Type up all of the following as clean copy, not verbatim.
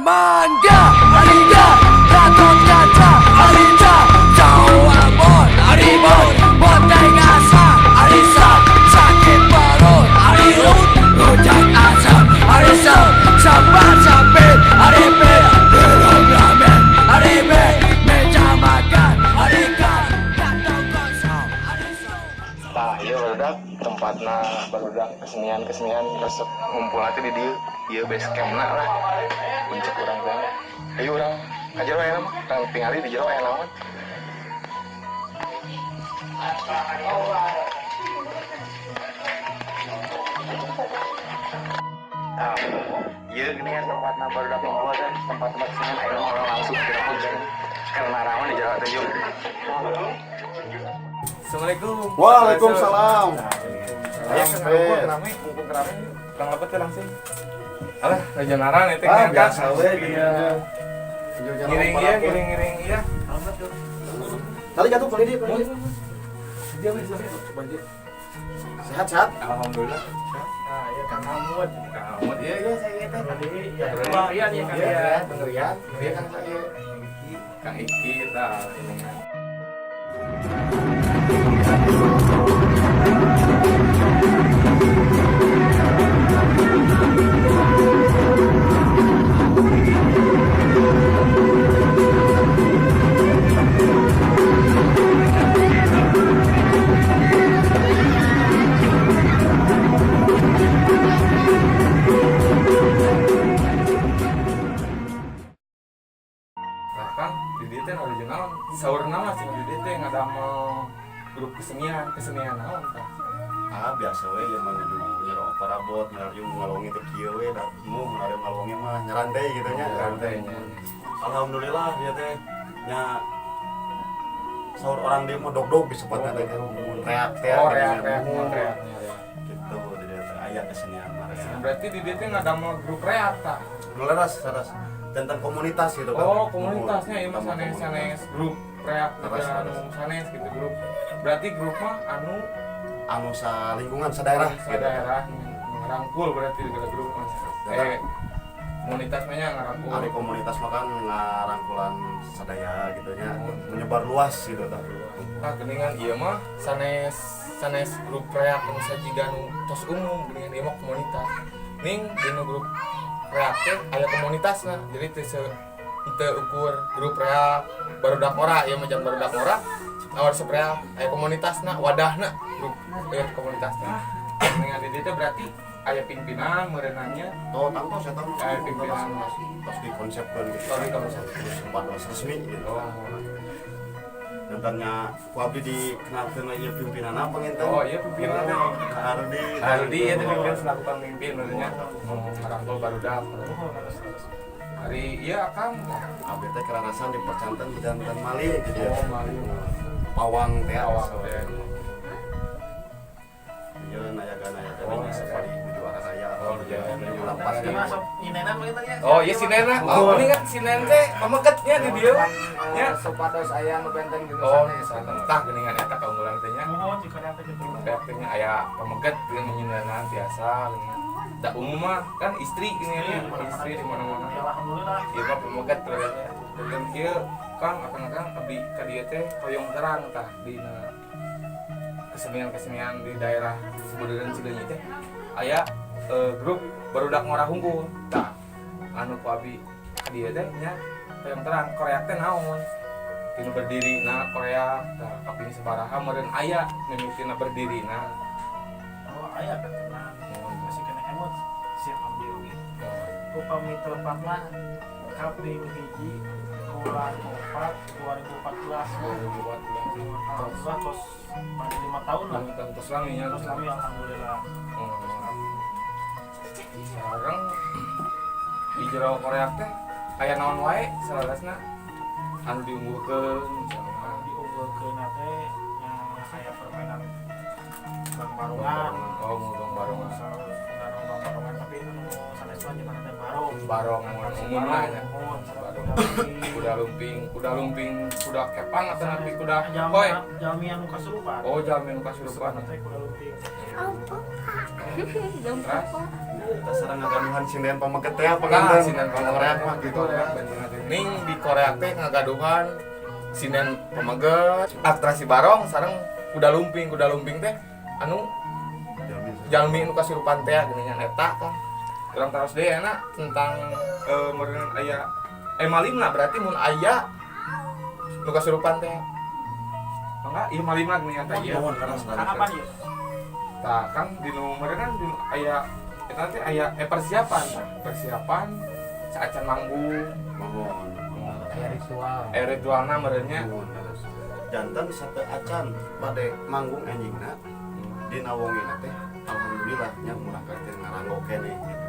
Mangga, Alingga, Gatot Kaca, Alinca, Jauh Ambon, Aribon, Bonteng Asa, Arisa, Sakit Perut, Arirut, Rujak Asam, Arisam, Sambal Sampit, Aripin, Belum Ramen, Aribe, Meja Makan, Arikan, Kantong Kosong, Arisam. Tah, ieu barudak tempatna barudak kesenian-kesenian resep ngumpul nanti di dieu. Ieu base campna lah. Puncak urang teh. Ayo urang ka jero aya mah, urang tingali di jero aya naon. Tah, ieu geuningan tempatna barudak ngumpul teh, tempat-tempat kesenian ayeuna mah urang langsung ke jero. Karena rawan di jero teh yuk. Assalamualaikum. Waalaikumsalam. Ayo kan ngumpul rame, ngumpul rame. Urang lebet teh langsung. Alah, rejenaran itu Ah, kan. biasa we gini. Ngiring iya, ngiring-ngiring iya. Tadi jatuh kali dia, kali dia. Dia wes coba aja. Sehat, sehat. Alhamdulillah. Nah, iya Kang Mahmud. Kang Ahmad, iya iya saya teh. Tadi ya, Kang Bang Rian ya Kang Iya, Rian. Kang Rian. Iya kan saya. Kang Iki tah ini kan. Nah, Kang, di dieu teh original saurna mah sing di dieu teh ngadamel grup kesenian, kesenian naon tah? Ah, biasa we zaman dulu nyero parabot, ngariung ngalongi teh kieu we, da mu ngariung ngalongi mah nyerantai gitu nya. Nyerantai nya. Alhamdulillah dia teh nya saur orang dia mah dog-dog disebutna teh kan. Mun reak teh. Oh, gini reak kan. reak mun reak nya, reak. Gitu di dieu teh aya kesenian mah reak. Berarti di dieu teh ngadamel grup reak tah. Leres, leres. Tentang komunitas gitu kan. Oh, komunitasnya ieu mah Tentang sanes komunitas. sanes grup reak Leres, anu leres. Sanes gitu grup. Berarti grup mah anu Anu sa lingkungan sa daerah sa daerah ngarangkul berarti di grup mah. Daerah. Eh, komunitas mah nya ngarangkul. Ari komunitas mah kan ngarangkulan sadaya gitu nya, menyebar luas gitu tah. Nah, geuningan ieu mah sanes sanes grup reak anu sajiga nu tos umum, geuningan ieu mah komunitas. Ning dina grup reak teh aya komunitasna. Jadi teu teu ukur grup reak barudak ngora ieu mah jang barudak ngora. Awal resep reak aya komunitasna, wadahna grup komunitasna. Geuningan di dieu teh berarti aya pimpinan meureunanya. Tuh, tangtos eta mah. Aya pimpinan. Tos dikonsepkeun gitu. Tos dikonsepkeun. Terus pados resmi gitu. Oh. Nontonnya ku abdi dikenalkeun ieu pimpinanna panginten. Oh, iya pimpinan teh. Kak Ardi. Ardi ya teh pimpinan selaku pemimpin meureunnya. Ngarangkul barudak. Hari iya Akang. Abdi teh kerarasan di percanten jantan mali gitu ya. Oh, mali. Pawang teh. Pawang teh. Ieu nayaga-nayaga Oh, nya sapari juara raya. Oh, iya. Lapas Ini masuk nyinenan mungkin tadi ya. Oh iya si Nena. Oh, ini kan si Nen teh pameketnya di dieu. Ya, supados aya nu benten gitu Oh, sanes. tah geuningan eta kaunggulan teh nya. Mohon jika nanti gitu. Reak teh nya aya pameket dengan menyindanan biasa geuningan. Da umum mah kan istri geuningan nya, istri di mana-mana. Ya, alhamdulillah. Ieu mah pameket berarti. Dan ieu Kang akang-akang abdi ka dieu teh hoyong terang tah dina kesenian-kesenian di daerah Ciboderan Cileunyi teh aya grup barudak ngora hungkul. Tah anu ku abi ka dieu teh nya hoyong terang Korea teh naon? Tinu berdiri na Korea tah kaping sabaraha meureun aya mimitina berdiri na. Oh, aya kan tenang. Masih kena emot siap ambil oge. Upami telepat mah kaping hiji bulan 4 2014. 2014. Alhamdulillah tos pada 5 tahun lah. Tos lami nya. Tos lami alhamdulillah. Sekarang di jero Korea teh aya naon wae salarasna anu diunggulkeun misalnya. Diunggulkeun teh nya aya permainan Bang Barongan. Oh, Bang Barongan. Bang Barongan, tapi anu sanes mah nyebatna teh barong. Barong umumna nya. Muhun, Barong. kuda. Kuda lumping, kuda lumping, kuda kepang atau napi kuda koy? Jalmi anu kasurupan. Oh, jalmi anu kasurupan. Teh kuda lumping. Terus? Kita sareng ngagaduhan sinden pameget teh Nah, panginten. sinden Korea mah gitu. Ning di Korea teh ngagaduhan sinden pameget, atraksi barong sareng kuda lumping, kuda lumping teh anu jalmi anu kasurupan teh geuningan eta kan. Urang taros deui enak tentang meureun aya malimna berarti mun aya nu kasurupan teh. Enggak, ieu malimna geuningan teh ieu. Nuhun, leres, leres. Kan apa nih? Tah kan di nu meureun kan di nu aya eta teh aya persiapan tah. Persiapan saacan manggung. Mohon. Aya ritual. Ritualna meureunnya. Mohon, leres. Janten sate acan bade manggung anjingna dina wongina teh alhamdulillah nya murah kali teh ngaranggo keneh gitu.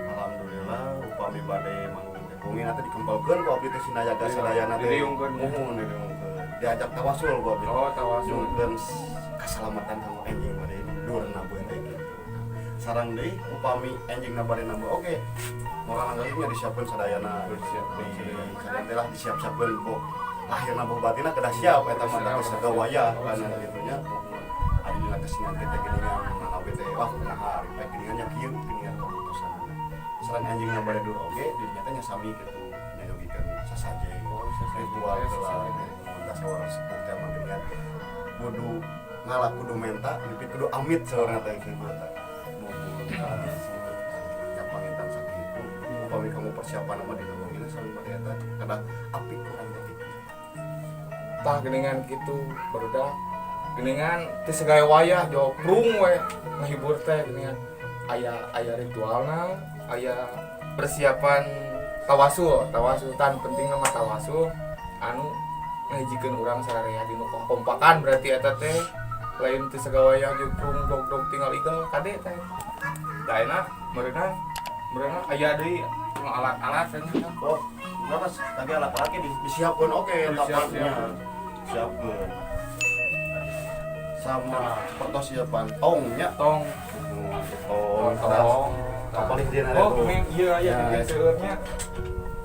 Alhamdulillah upami bade manggung teh wongina teh dikempelkeun ku abdi teh sinayaga sadayana teh. Diriungkeun. Muhun diriungkeun. Diajak tawasul ku abdi. Oh, tawasul. Nyungkeun kasalamatan kanggo enjing bade dur nabuh teh gitu. Sareng deui upami enjingna bade nabuh oge. Moral nya disiapkeun sadayana. Disiapkeun Di sadayana. sadayana teh lah disiap-siapkeun ku lahirna buah batina kedah siap eta mah teh sagawaya kana kitu nya. Ari dina kesenian kita geuningan manawi teh wah kumaha ari pek geuningan nya kieu geuningan keputusanana. Sareng anjingna bade dur oge dirinya teh nya sami kitu nyayogikeun sasaje. Oh, sasaje. Ritual Eh, heula. sasaje. Mun saur sepuh teh mah geuningan kudu ngalah kudu menta nepi kudu amit saurna teh kitu teh. Muhun gitu. Ya panginten sakitu. Upami kamu persiapan mah dina wongina sami bade eta kedah apik kurang teh kitu. Tah geuningan kitu barudak. Geuningan teh segala wayah joprung we ngahibur teh geuningan aya aya ritualna, aya persiapan tawasul, tawasul tan penting nama tawasul anu ngahijikeun urang sararea dinu kompakan berarti eta teh lain teh sagawayah joprung dog-dog tinggal igal kade teh. Da enak meureunna meureunna aya deui nu alat-alat nya kan. Oh, leres tadi alat-alat ge disiapkeun oge Disiap-siapkeun. tapatnya. Siapkeun. Sama persiapan tongnya. Tong. Tong, Tong. Kapalih dia Oh, ini iya iya Ya. di seueurnya.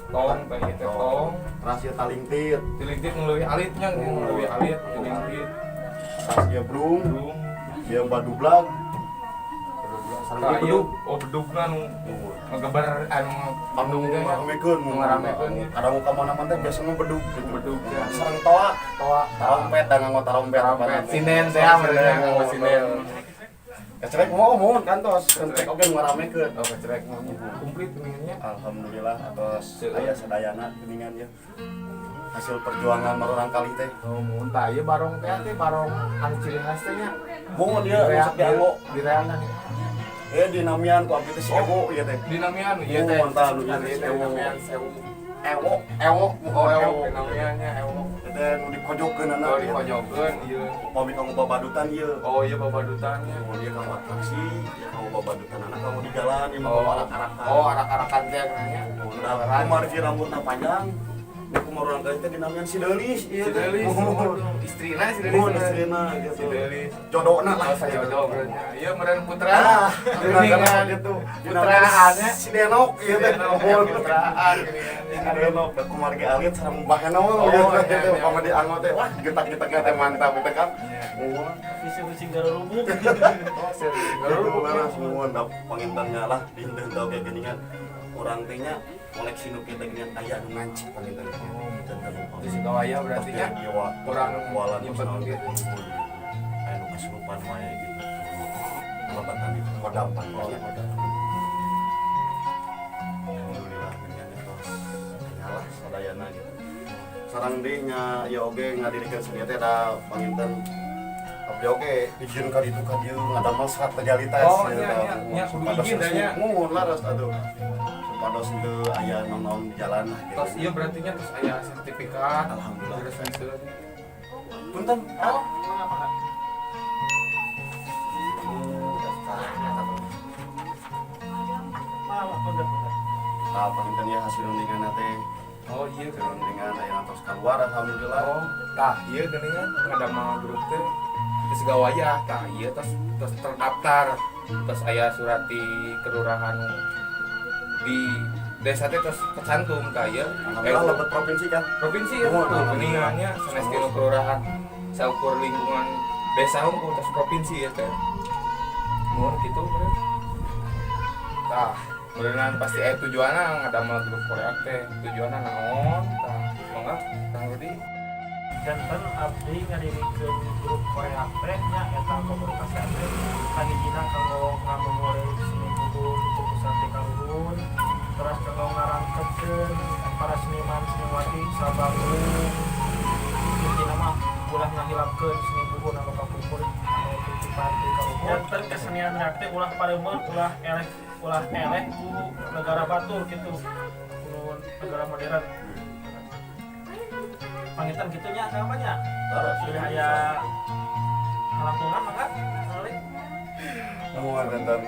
Tong teh ieu teh tong. Terus ieu talingtit, Tilingtit nu leuwih alitnya, nu leuwih alit tilingtit. terus ieu brung, Brung. ieu badublag. Sareng Tah ieu ieu bedug. oh bedugna nu ngegeber anu Anu teh nya. ngaramekeun, Nu ngaramekeun ya. Kadang ka mana-mana teh biasana bedug gitu. Bedug ya. Sareng toa, Toa tarompet da nganggo tarompet. Tarompet. Sinden teh ya meureunnya nganggo sinden. Kecerek mau mohon kantos, kecerek oge nu ngaramekeun. Oh, kecerek mah komplit geuningannya. Alhamdulillah atos aya sadayana geuningan ya. Hasil perjuangan marurang kali teh. Oh, mun tah ieu barong teh teh barong anu ciri khas teh nya. Mohon ieu nu sok dianggo. Direakan. Dinamian ku abdi teh si Ewo ieu teh. Dinamian ieu teh. Oh, mantap, nu ieu teh Ieu si teh Ewo. dinamian sewu. Ewo, Ewo, oh ewo dinamiannya ewo. Teh nu dikojokeun Oh, dikojokeun ieu. Upami kamu babadutan ieu. Oh iya babadutannya. Mau dia kamu atraksi, ya kamu babadutan anak kamu di jalan, ya mau Oh, arak-arakan. oh arak-arakan teh nanya. Udah, kumargi rambutna panjang, di kumarurang kali teh dinamian si Delis ieu Si teh. Delis, Muhun. istrina si Delis. Muhun istrina gitu. Si Delis. Jodohna lah. Oh, sajodoh berarti. Iya meureun putra. Ah, Geuningan gitu. Putraannya. Si Denok ieu teh. Muhun putraan geuningan. Si Denok da kumargi alit sareng bahena mah Oh, gitu. iya, iya. Upama dianggo teh wah getak-getaknya teh mantap itu kan. Iya. Muhun. Visi-visi garurubuk. Oh, serius. Gitu leres muhun da pangintennya lah dihenteu oge geuningan. Urang teh nya koleksi nu kieu teh geuningan aya nu nganci panginten. Janten Di Sukawaya berarti nya. Kurang Kurang walan nyimpen gitu. Aya nu kasurupan wae gitu. Lebatan itu kodam Oh, nya. kodam. Alhamdulillah geuningan tos aya lah sadayana gitu. Sareng deui nya ieu oge ngadirikeun seni teh da panginten abdi oge dijieun ka ditu ka dieu ngadamel serat legalitas Oh, gitu. iya, iya, iya, kudu Supados izin dah, nya. Muhun laras atuh. Supados henteu aya naon-naon di jalan lah gitu. Tos iya berarti nya terus aya sertifikat. Alhamdulillah. Terus hasil. Punten. Oh, mangga mangga. Mangga, punten, punten. Nah, panginten ya hasil rundingan teh. Oh iya Hasil rundingan aya tos keluar alhamdulillah. Oh, Tah, ieu geuningan ngadamel grup teh geus gawayah. Tah, ieu tos tos terdaftar, tos aya surat di kelurahan, di desa teh tos kecantum. Tah, ieu. Alhamdulillah lebet provinsi kan. Provinsi ya. Oh, tuh alhamdulillah. Geuningannya sanes tina kelurahan, saukur lingkungan desa hungkul, tos provinsi ya teh. Mun kitu meureun. Tah, meureunnan pasti aya tujuanna ngadamel grup Korea teh, tujuanna naon? Tah, mangga, Kang Rudi. Janten abdi ngadirikeun grup Korea teh nya, eta komunitas teh kahijina kanggo ngamumule seni buhun khususna ti karuhun, terus kanggo ngarangkepkeun para seniman seniwati sa-Bandung. Intina mah ulah ngahilangkeun seni buhun anu kapungkur anu titipan ti karuhun. Janten kesenian reak teh ulah pareumeun, ulah eleh, ulah eleh ku negara batur gitu, ku negara modern. Panginten kitu nya, namanya sudah aya kalangkungan, mangga kali. Namun tentang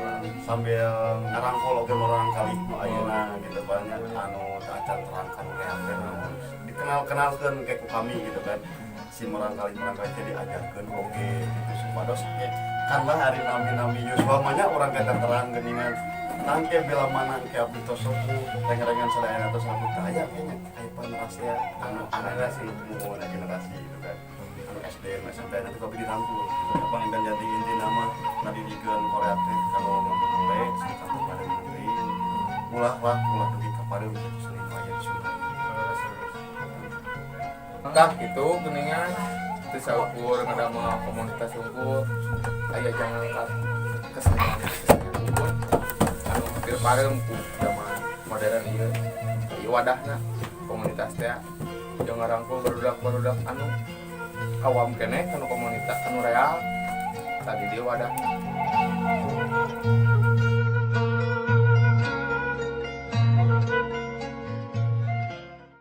sambil ngarangkol oge murangkalih nu ayeuna gitu, banyak anu teu acan terang kanu reak teh naon, dikenal-kenalkeun ke ku kami gitu kan. Si murangkalih murangkalih teh diajarkeun oge gitu supados kan lah ari nami-nami yuswa mah nya urang teh terang geuningan. Tangke bila mana ke abdi tos sepuh, reng-rengan sadayana tos sepuh, teh aya kayaknya aya paneras ya anu generasi nu generasi gitu kan, anu SD nu SMP nanti kopi dirangkul gitu. Apa intan jadi inti nama ngadidikeun Korea teh kalau ngamumule seni kampung pada deui, ulah lah ulah dugi ka pareum gitu seni nu aya di Sunda. Tah, gitu geuningan, teu saukur ngadamel komunitas hungkul, aya jangan ngangkat kesenian kesenian hungkul anu hampir pareum ku zaman modern ieu. Ieu wadahna komunitas teh jeung ngarangkul barudak-barudak anu awam keneh anu komunitas anu real tadi dia wadahna.